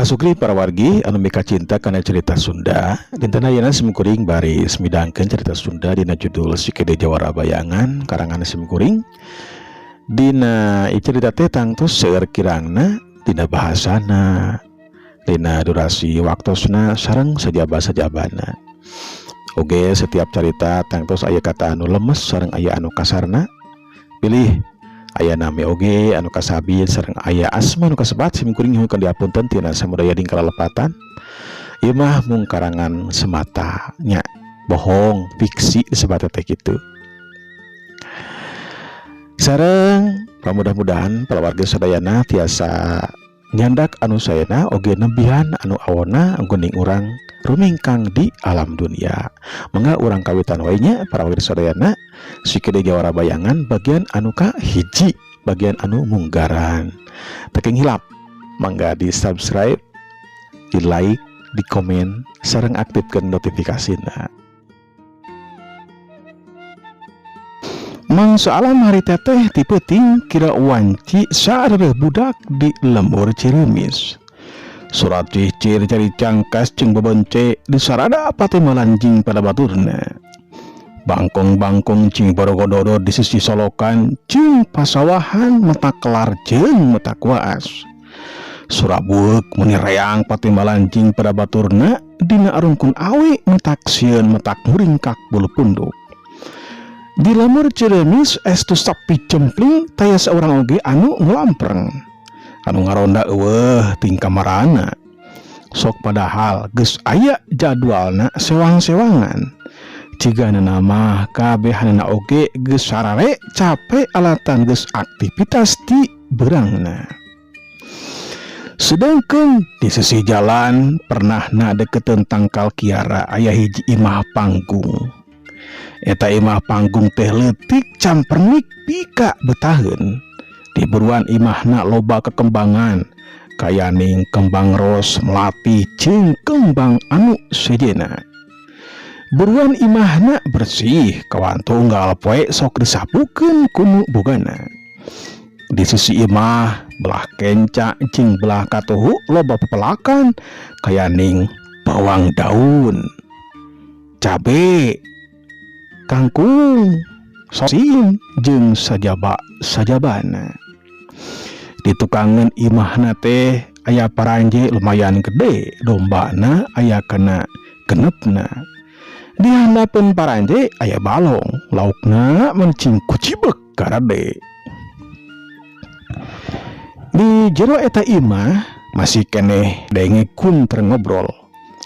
Sugih para wargi anu mika cinta kana cerita Sunda. Dinten ayeuna simkuring baris midangkeun cerita Sunda dina judul Si Gede Jawara Bayangan karangan simkuring. Dina ieu cerita teh tangtos seueur kirangna dina bahasana, dina durasi waktosna sareng sajaba-sajabana. Oge setiap carita tangtos aya kata anu lemes sareng aya anu kasarna. Pilih aya nami oge anu kasabit sareng aya asma anu kasebat, simkuring nyuhunkeun diapunten tina samudaya dingkala lepatan. Ieu mah mung karangan semata nya, bohong, fiksi disebut teh kitu. Sareng mudah-mudahan para warga sadayana tiasa nyandak anu saena oge nembihan anu awona geuning urang rumingkang di alam dunia. Mangga urang kawitan wae nya para warga sadayana, Si Gede Jawara Bayangan bagian anu ka hiji, bagian anu munggaran. Teu hilap mangga di subscribe, di like, di komen, sareng aktifkan notifikasina. Mangsa alam harita teh ti peuting kira wanci saareuh budak di lembur Ciremis. Surat cicir cari cangkas jeung bebence disarada pati malanjing pada baturna. Bangkong-bangkong cing borogododo di sisi solokan jeung pasawahan mata kelar jeung mata kuas. Surabuek meni reang pati malanjing pada baturna dina arungkun awe metak sieun metak muringkak bulu punduk. Di lemur Ciremis estu sapi cempling taya seorang oge anu ngelampreng. Anu ngaronda eueuh ting kamarana. Sok padahal geus aya jadwalna sewang-sewangan. Cigana nama kabehanana oge geus sarare capek alatan geus aktivitas ti beurangna. Sedangkan di sisi jalan pernah na deketan tangkal kiara aya hiji imah panggung. Eta imah panggung teh leutik campernik pika betaheun. Di buruan imahna loba kekembangan kayaning kembang ros, melati jeung kembang anu sejena. Buruan imahna bersih kawan tunggal poe sok disapukeun kunu bogana. Di sisi imah belah kenca jeung belah katuhu loba pepelakan kayaning bawang daun, cabe, kangkung, sosin jeung sajaba sajabana. Di tukangan imahna teh aya paranje lumayan gede, dombana aya kana genepna. Di handapeun paranje aya balong, laukna mencing kucibek garade. Di jero eta imah masih keneh denge kunter ngobrol.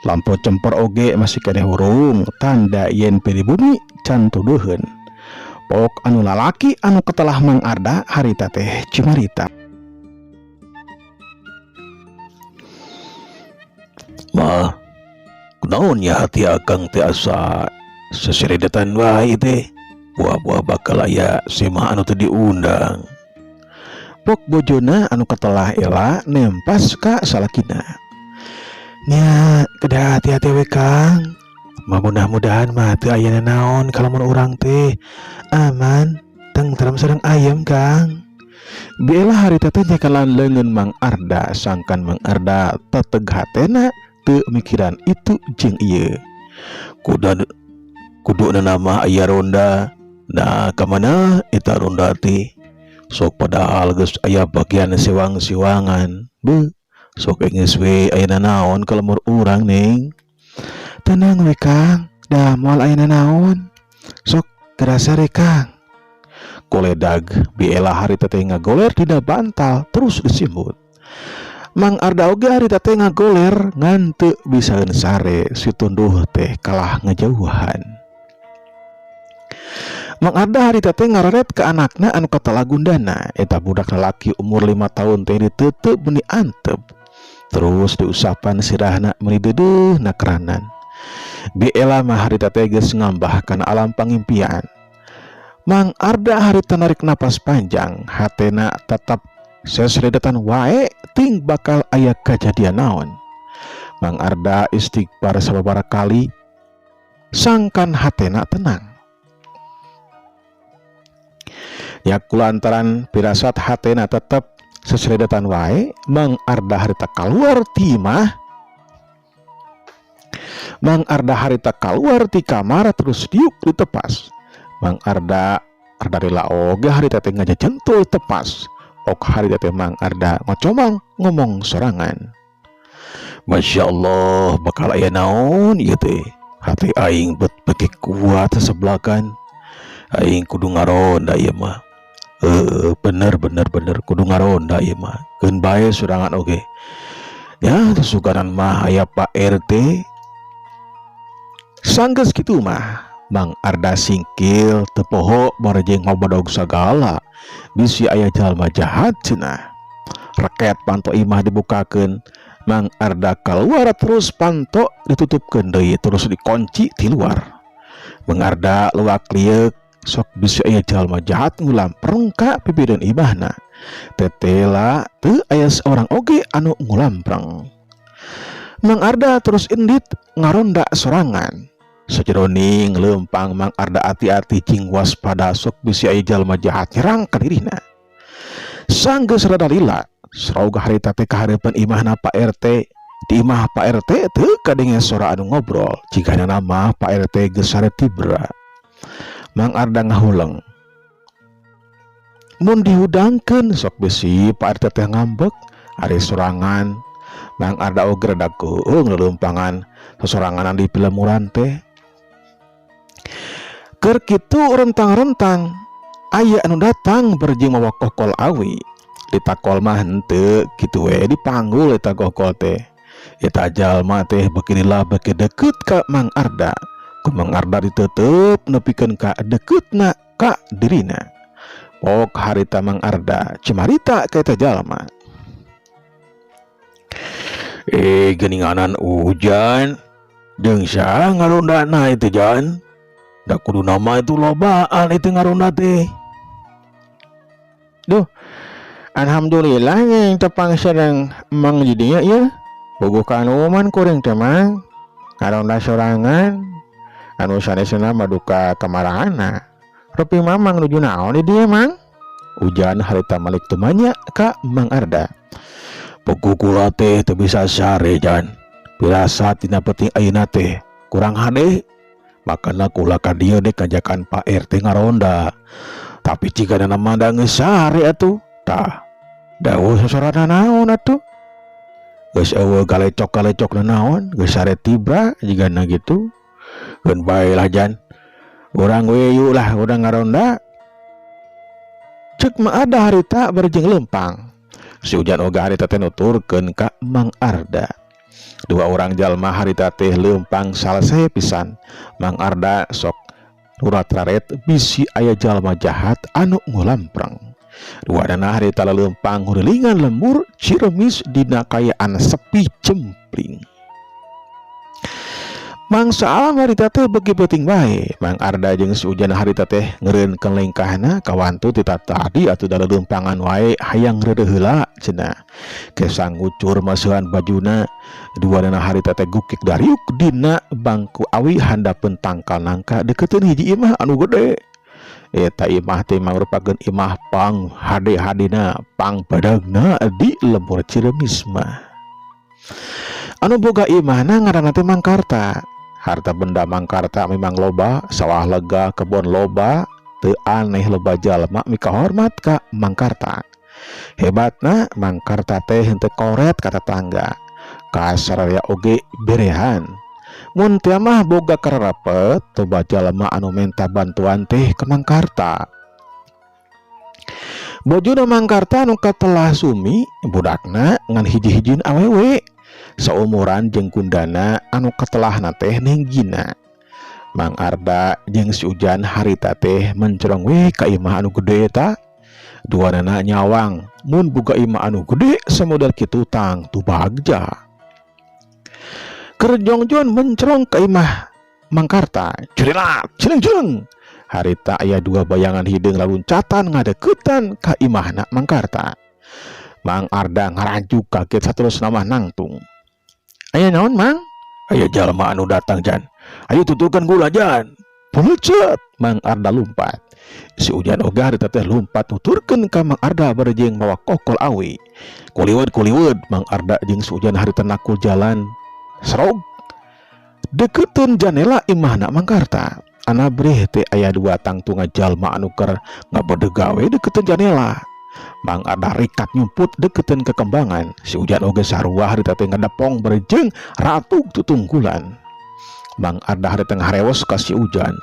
Lampu cempor oge masih keneh hurung tanda yen pribumi can tuduheun. Pok anu lalaki anu ketelah Mang Arda harita teh cimarita. Mah, kunaon ya hati akang teh asa seseridetan wae teh. Buah-buah bakal aya semah anu teu diundang. Pok bojona anu ketelah Ela nempas ka salakina. Nya kedah hati-hati we Kang. Mah mudah-mudahan mah teu aya naon kalamun urang teh aman tentrem sareng ayem Kang. Biela harita teh nyakalan leungeun Mang Arda sangkan Mang Arda teteg hatena teu mikiran itu jeung ieu. Kudu nama aya ronda. Nah, kamana eta ronda teh? Sok padahal geus aya bagian sewang-sewangan. Beuh, sok geus we aya naon ka lembur urang ning. Tenang we Kang, da moal aya naon. Sok kerasa re Kang. Koledag biela harita teh ngagoler dina bantal terus disimbut. Mang Arda oge harita teh ngagoler ngan teu bisaeun sare si tunduh teh kalah ngejauhan. Mang Arda harita teh ngararet ke anakna anu katala gundana. Eta budak lalaki umur 5 tahun teh diteuteup meuni antep. Terus diusapan sirahna meuni deudeuh nakeranan. Biela mah harita teh geus ngambah kana alam pangimpian. Mang Arda harita narik napas panjang, hatena tetap sesredetan wae ting bakal aya kajadian naon. Mang Arda istighfar sababaraha kali sangkan hatena tenang. Ya kulantaran pirasat hatena tetep Seseledetan wae Mang Arda harita kaluar ti imah. Mang Arda harita kaluar ti kamar terus diuk di tepas. Mang Arda rada lila oge harita teh ngajajentul tepas. Ok harita teh Mang Arda ngocomang ngomong sorangan. Masya Allah, bakal aya naon ieu teh? Hati aing bet beuki kuat sesebelakan. Aing kudu ngaronda ieu mah. Heeh, bener bener bener, kudu ngaronda ieu mah. Keun bae sorangan oge. Ya, suganan mah aya Pak RT. Sanggeus kitu mah Mang Arda singkil teu poho barejeng ngobodog sagala, bisi aya jalma jahat cenah. Reket panto imah dibukakeun. Mang Arda keluar terus panto ditutupkeun deui terus dikunci di luar. Mang Arda luak lieuk, sok bisi aya jalma jahat ngulampreng ka pipireun imahna. Tetela teu aya seorang oge anu ngulampreng. Mang Arda terus indit ngaronda sorangan. Sajeroning leumpang Mang Arda ati-ati jeung waspada, sok bisi aya jalma jahat nyerang ka dirina. Sanggeus rada lila, sraug harita teh kahareupeun imahna Pak RT. Di imah Pak RT teu kadenge sora anu ngobrol, jigana mah Pak RT geus sare tibra. Mang Arda ngahuleng. Mun dihudangkeun sok bisi Pak RT teh ngambek, ari sorangan. Mang Arda oge rada keueung leuleumpangan sosoranganan di pilemuran teh. Keur kitu rentang-rentang aya anu datang berjing mawa kokol awi. Ditakol mah henteu, kitu we dipanggul eta kokol teh. Eta jalma teh beuki lila beuki deket ka Mang Arda. Ku Mang Arda diteuteup nepikeun ka deketna ka dirina. Pok harita Mang Arda cimarita ka eta jalma. Eh, geuninganan hujan. Jeung saha ngarondana itu, Jan? Da kudu nama itu lobaan itu ngaronda teh. Duh, alhamdulillah yang tepang sareng Emang di dieu ya. Bogoh kanuman kuring teh, Mang. Ngaronda sorangan. Anu sanesna mah duka kamarana. Rupi Mamang nuju naon di dieu, Mang? Ujan harita malik tumanya ka Mang Arda. Puguh kula teh teu bisa sare, Jan. Pirasat dina peuting ayeuna teh kurang hade. Makana kula ka dieu dek ngajakan Pak RT ngaronda. Tapi jigana mah da geus sare atuh. Tah, dawuh sasorana naon atuh? Geus eueuh galecok-galecok naon, geus sare tibra jigana gitu. Keun bae lah, Jan. Urang we yuk lah urang ngaronda. Cek Mang Arda harita berjeng lempang. Si Ujan oge harita teh nuturkeun ka Mang Arda. Dua orang jalma harita teh lempang salse pisan. Mang Arda sok nurat raret bisi aya jalma jahat anu ngulampreng. Duanana harita leumpang ngurilingan lembur Ciremis dina kayaan sepi cempling. Mangsa alam harita teh beuki peuting bae. Mang Arda jeung si Ujan harita teh ngeureunkeun lengkahna kawantu ti tadi atuh da leumpangan wae, hayang reudeuh heula cenah. Kesang ngucur maseuhan bajuna. Duanana harita teh gukik dariuk dina bangku awi handapeun tangkal nangka deukeuteun hiji imah anu gede. Eta imah teh mangrupakeun imah pang hade-hadena, pang badagna di lembur Ciremis mah. Anu boga imahna ngaranna teh Mangkarta. Harta benda Mangkarta memang loba, sawah lega, kebon loba, teu aneh loba jalma mikahormat ka Mangkarta. Hebatna Mangkarta teh henteu koret ka tetangga. Ka sararea oge berehan. Mun tia mah boga kararapet, loba jalma anu menta bantuan teh ka Mangkarta. Bojona Mangkarta anu katelah Sumi, budakna ngan hiji-hijin awewe. Saumuran jeung gundana anu katelahna teh Neng Gina. Mang Arda jeung si Ujan harita teh mencerong we ka imah anu gede eta. Duanana nyawang mun buka imah anu gede samodel kitu tang tu bagja. Keur jongjon mencerong ka imah Mangkarta, cerilat, celeng-celeng. Harita aya dua bayangan hideung laluncatan ngadeukeutan ka imahna Mangkarta. Mang Arda ngaranjuk kaget saterusna mah nangtung. Aya naon, Mang? Aya jalma anu datang, Jan. Ayo tuturkan gula, Jan. Pulecet Mang Arda lumpat. Si Ujan oge harita teh lumpat nuturkeun ka Mang Arda bari jeung mawa kokol awi. Kuliweud kuliweud Mang Arda jeung si Ujan harita nakul jalan serog deketeun janela imahna Mang Karta. Anabreh teh aya dua tangtungan jalma anu keur ngabedeg gawe deketeun janela. Mang Arda rikat nyumput deketeun kekembangan. Si Ujan oge sarua harita teh ngadepong bari jeung ratug tutungkulan. Mang Arda harita ngaharewos ka si Ujan.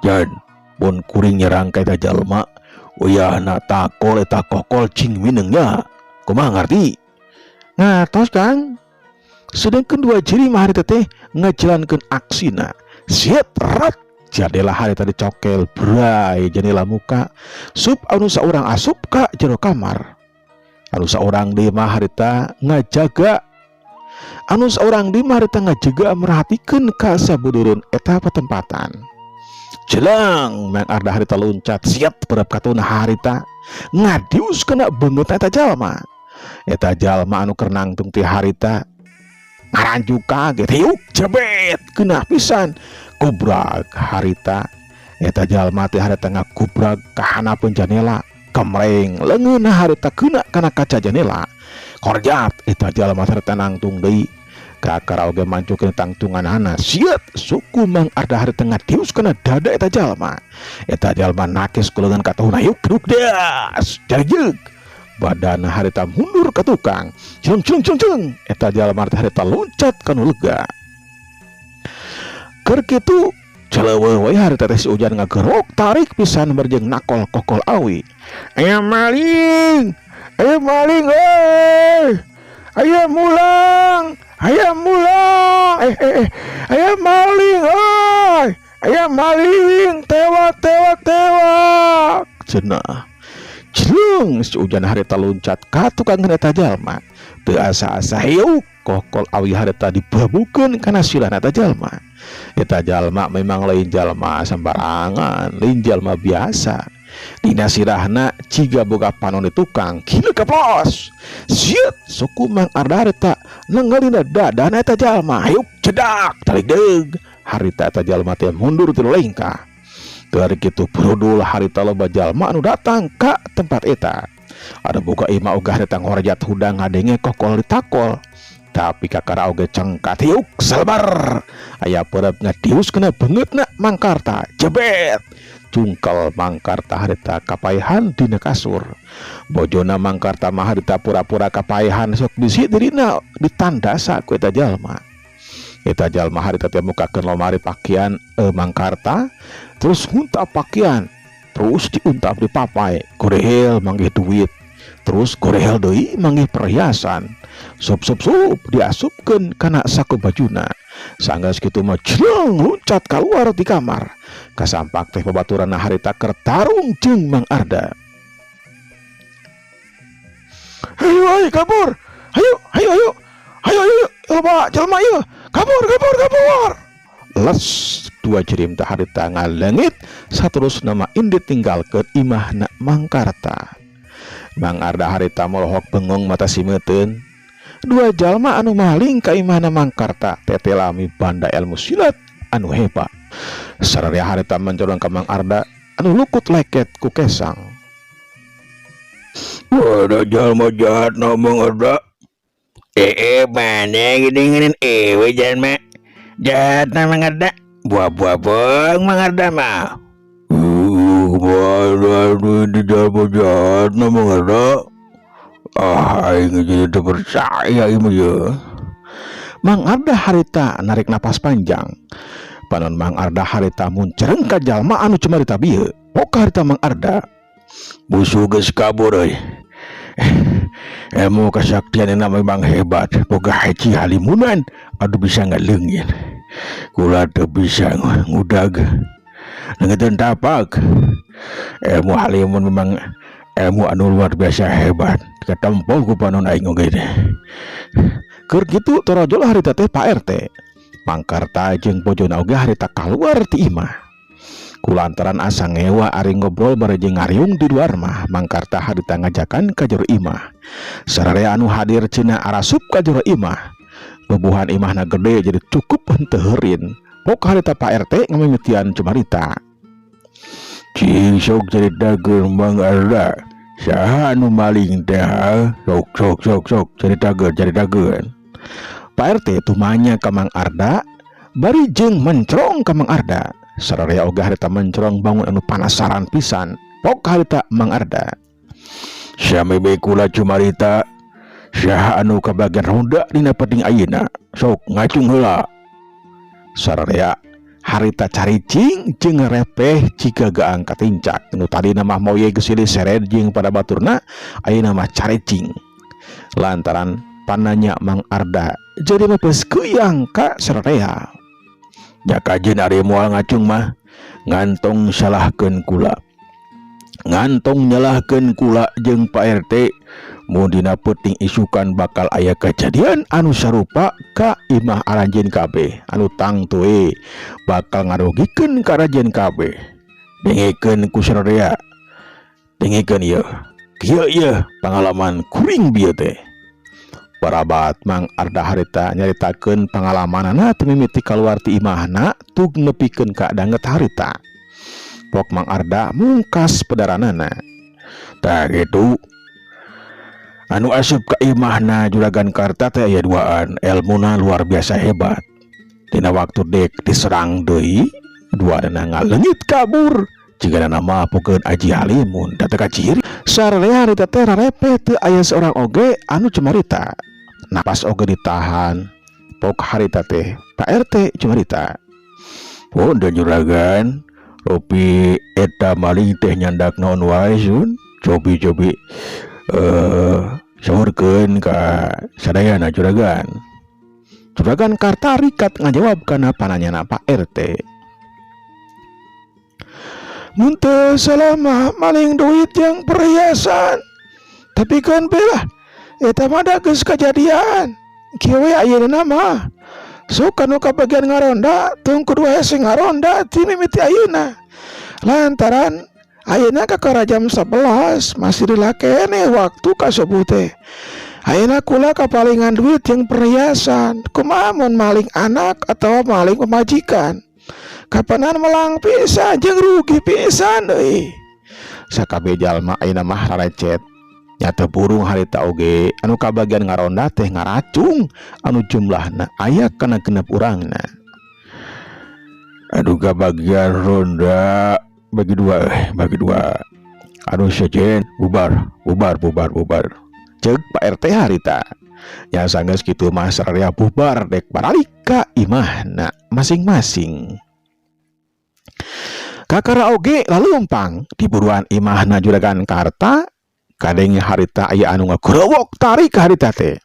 "Jan, mun kuring nyerang ka eta jalma, uyahna takol eta kokol cing mineng nya. Kumaha, ngarti?" "Ngartos, Kang." Sedangkan dua jirim harita teh ngajalankeun aksina. Siap rat jadela harita dicokel bray jendela muka. Sup anu saurang asup ka jero kamar. Anu saurang deui mah harita ngajaga. Anu saurang deui mah harita ngajaga merhatikeun ka sabudureun eta patempatan. Jelang Mang Arda harita loncat siap berap katuna harita ngadius kena beungeut eta jalma. Eta jalma anu keur nangtung ti harita ngaranjuk kaget, hiuk jebet kena pisan, kubrag harita. Eta jalma teh harita ngakubrag ka hanapeun janela, kemreng leungeunna harita kena kana kaca janela, korjat. Eta jalma harita nangtung deui, kakara oge mancukeun tangtunganana, siet suku Mang Arda harita ngadius kana dada eta jalma. Eta jalma nakes ku leungeun katuhuna, yuk duk das jagjeg badan harita mundur ke tukang, cung cung cung cung. Eta jalma harita loncat kanu lega. Keur kitu celeuweuh we harita teh si Ujan ngagerok tarik pisan berjeng nakol kokol awi. "Aya maling, aya maling, euy, aya mulang, aya mulang, eh eh eh, aya maling euy, aya maling, tewak tewak tewak," cenah. Jelung si Ujan harita loncat ka tukang eta jalma. Teu asa-asa hiuk kokol awi harita dibabukeun kana sirahna eta jalma. Eta jalma memang lain jalma sembarangan, lain jalma biasa. Dina sirahna ciga boga panon di tukang, kieu keplos. Siet suku Mang Arda harita nenggelina dadana eta jalma, hayuk cedak tarik deug. Harita eta jalma teh mundur tilu lengkah. Dari kitu berudul harita loba jalma anu datang ka tempat eta. Ada buka imah ogah harita ngorjat hudang ngadenge kokol ditakol. Tapi kakara oge cengkat hiuk salbar. Aya perep ngadius kena beungeutna Mangkarta. Jebet. Cungkel Mangkarta harita kapaehan dina kasur. Bojona Mangkarta mah harita pura-pura kapaehan, sok bisi dirina ditandasa ku eta jalma. Eta jalma harita teh mukakeun lomari pakaian Mangkarta, terus nguntap pakaian, terus diuntap di papai, gorehel manggih duit, terus gorehel deui manggih perhiasan. Sup sup sup diasupkeun kana saku bajuna. Sanggeus kitu mah jleng loncat keluar di kamar. Kasampak teh babaturanna harita keur tarung jeung Mang Arda. "Ayo ayo kabur. Ayo ayo ayo. Ayo ayo loba jalma ieu. Kabur kabur kabur." Les dua jirim teh harita ngaleungit saterus nama indit tinggalkeun imahna Mangkarta. Mang Arda harita molohok bengong mata simeuteun. Dua jalma anu maling ka imahna Mangkarta teh lami banda ilmu silat anu hebat. Sararea harita mencorong ka Mang Arda anu lukut leket ku kesang. "Ada jalma jahat na, Mang Arda." "Eh, eh, mana gini eh, jalma jahat na, Mang Arda. Buah-buah bang Mang Arda mah." "Mana di jalma jahat na, Mang Arda. Ah, aing jadi teu percaya ieu ya." Mang Arda harita narik napas panjang. Panon Mang Arda harita muncereng ka jalma anu cumarita bieu. Poka harita Mang Arda. "Musuh geus kabur euy. Ilmu kesaktian ini memang hebat. Boga hiji halimunan aduh bisa ngaleungit. Kula teu bisa ngudag. Leungiteun tapak. Ilmu halimun memang ilmu anu luar biasa hebat. Ketempo ku panon aing oge teh." Keur kitu torojol harita teh Pak RT. Mangkarta jeung bojona oge harita kaluar ti imah. Kulantaran asa ngewa ari ngobrol bari jeung ngariung di luar mah, Mangkarta harita ngajakan ka jero imah. Sararea anu hadir cenah arasup ka jero imah. Bubuhan imahna gede jadi cukup henteu heurin. Pok harita Pak RT ngamimitian cumarita. Cing sok caritakeun, Mang Arda. Saha anu maling teh, ha? Sok, sok, sok, sok, caritakeun, caritakeun. Pak RT tumanya ka Mang Arda bari jeung mencrong ka Mang Arda. Sararea oge harita mencrong bangun anu panasaran pisan. Pok harita Mang Arda. Sameme kula cumarita, saha anu kabagian ronda dina peuting ayeuna? Sok ngacung heula. Sararea harita caricing jeung repeh jiga gaang katincak. Nu tadina mah moye geus silih sered jeung pada baturna, ayeuna mah caricing. Lantaran pananya Mang Arda jadi mepes kuyang ka sararea. Nya kajeun ari moal ngacung mah, ngantong salahkeun kula. Ngantong nyalahkeun kula jeung Pak RT mun dina peuting isukan bakal aya kejadian anu sarupa ka imah aranjeun kabeh, anu tangtu we bakal ngarugikeun ka aranjeun kabeh. Dengekeun ku sararea. Dengekeun ieu. Kieu ieu pangalaman kuring bieu teh. Parabat Mang Arda harita nyaritakeun pangalamanana teu mimiti kaluar ti imahna tug nepikeun ka danget harita. Pok Mang Arda mungkas pedaranana. Tah kitu. Anu asup ka imahna Juragan Karta teh aya duaan, elmuna luar biasa hebat. Dina waktu dek diserang deui, duana ngaleungit kabur. Jigana nama pokeun Aji Halimun da teu kaciri. Sararea harita teh rarepe teu aya seorang oge anu cumarita. Napas oge ditahan. Pok harita teh Pak RT cumarita. Punten Juragan, rupi eta maling teh nyandak naon wae sun? Cobi-cobi saurkeun ka sadayana, Juragan. Juragan Karta rikat ngajawab kana pananyana Pak RT. Mun teu salah mah maling duit jeung perhiasan. Tapi kan belah eta mah da geus kajadian. Kieu we ayeuna mah. Sok anu kabagian ngaronda tong kudu hese ngaronda ti mimiti ayeuna. Lantaran ayeuna kakara jam 11 masih dilakene waktu ka subuh teh. Ayeuna kula kapalingan duit jeung perhiasan. Kumaha mun maling anak atau maling pamajikan? Kapanan melang pisan jeung rugi pisan euy. Sakabeh jalma ayeuna mah rarecet. Nyata burung harita oge anu kabagian ngaronda teh ngaracung anu jumlahna aya kana 6 urangna. Aduh, kabagian ronda bagi dua, eh, bagi dua. Anu sejen bubar, bubar, bubar, bubar. Ceuk Pak RT harita. Ya sanggeus kitu mah sararea bubar dek baralik ka imahna masing-masing. Kakara oge lalumpang di buruan imahna Juragan Karta, kadenge harita aya anu ngagerowok tarik harita teh.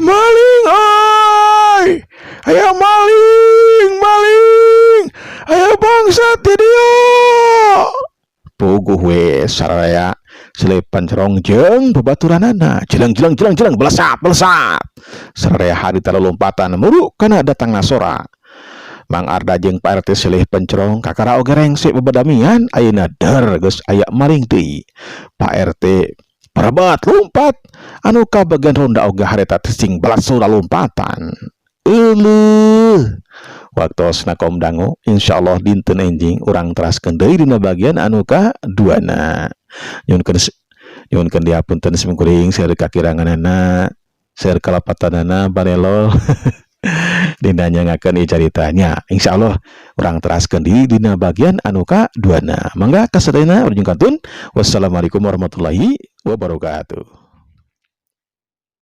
Maling oi! Aya maling, maling! Aya bangsat di dieu! Puguh we sararea silih pencerong jeung babaturanana. Jeleng, jeleng, jeleng, jeleng, belesat, belesat. Sararea harita lolompatan muru kana datangna sora. Mang Arda jeung Pak RT silih pencerong, kakara oge rengse bebedamian. Ayeuna der geus aya maling deui. Pak RT parabat lompat, anu kabagian ronda oge harita teh sing belasura lompatan. Euleuh. Waktosna kom dangu, insyaallah dinten enjing urang teraskeun deui dina bagian anu kaduana. Nyuhunkeun, nyuhunkeun dihapunten simkuring seueur kakiranganana, seueur kalepatanana, balelo dina nyangakeun ieu caritanya. Insyaallah urang teraskeun deui dina bagian anu kaduana. Mangga kasadayana urang kantun. Wassalamualaikum warahmatullahi wabarakatuh.